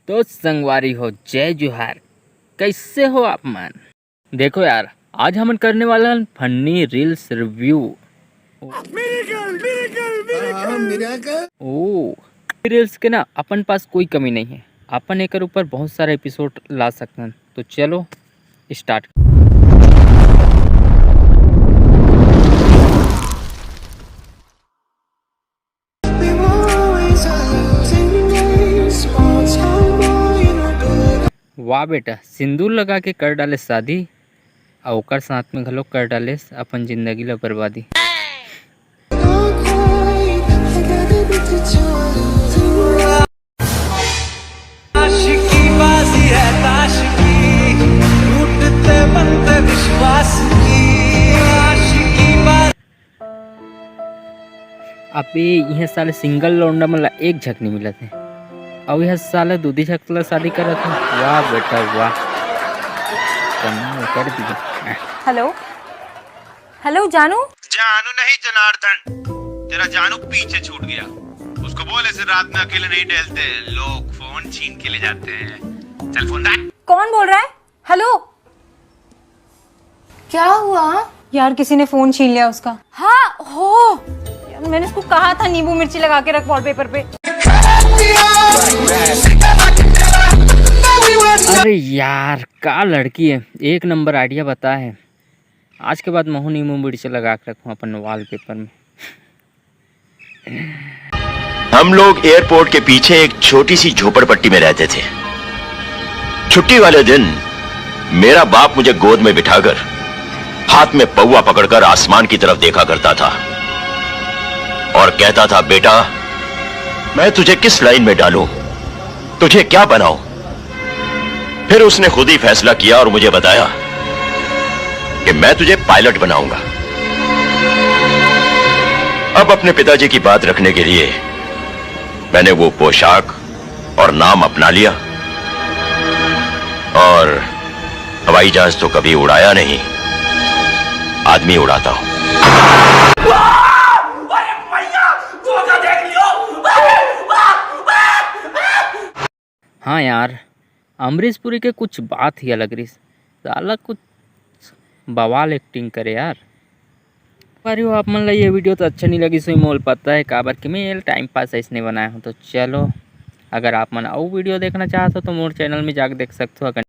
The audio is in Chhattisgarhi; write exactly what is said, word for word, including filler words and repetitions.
तो संगवारी हो, जय जोहार। कैसे हो आप मन? देखो यार, आज हमन करने वाला हन funny reels review। ओ, reels के ना अपन पास कोई कमी नहीं है, अपन एकर ऊपर बहुत सारा एपिसोड ला सकथन। तो चलो start। वाह बेटा, सिंदूर लगा के कर डाले शादी, अउ ओकर साथ में घलो कर डाले अपन जिंदगी ला बर्बादी। आशिकी बाजी है ताश की, टूटते बनते विश्वास की। आशिकी बाजी। अबे, इहे साले सिंगल लौंडा मन ला एक झक नहीं मिलत है, अउ यह साले दू दी झक ला शादी करत है। वाह बेटा वाह, कमाल कर दिया। हेलो, हेलो जानू। जानू नहीं जनार्दन, तेरा जानू पीछे छूट गया। उसको बोल ऐसे रात में अकेले नहीं टहलते, लोग फोन छीन के ले जाते हैं। चल फोन रख। कौन बोल रहा है? हेलो, क्या हुआ? यार, किसी ने फोन छीन लिया उसका। हाँ, हो। यार, मैंने उसको कहा था नींबू मिर्ची लगा के रख वॉलपेपर पे। अरे यार, का लड़की है, एक नंबर आइडिया बता है। आज के बाद महू नींबू मिर्ची लगा के रखूँ अपन वॉलपेपर में। हम लोग एयरपोर्ट के पीछे एक छोटी सी झोपड़पट्टी में रहते थे। छुट्टी वाले दिन मेरा बाप मुझे गोद में बिठाकर हाथ में पौवा पकड़कर आसमान की तरफ देखा करता था और कहता था, "बेटा, मैं तुझे किस लाइन में डालूं, तुझे क्या बनाऊं?" फिर उसने खुद ही फैसला किया और मुझे बताया कि मैं तुझे पायलट बनाऊंगा। अब अपने पिताजी की बात रखने के लिए मैंने वो पोशाक और नाम अपना लिया और हवाई जहाज तो कभी उड़ाया नहीं, आदमी उड़ाता हूँ। हाँ यार, अमरीश पुरी के कुछ बात ही अलग रहिस। साला कुछ बवाल एक्टिंग करे यार। पर यो आप मन ला ये वीडियो तो अच्छा नहीं लगिस होही, मोला पता है, काबर कि मैं टाइम पास ऐसने बनाया हूँ। तो चलो, अगर आप मन अउ वीडियो देखना चाहत हो तो मोर चैनल में जाके देख सकते हो। अगर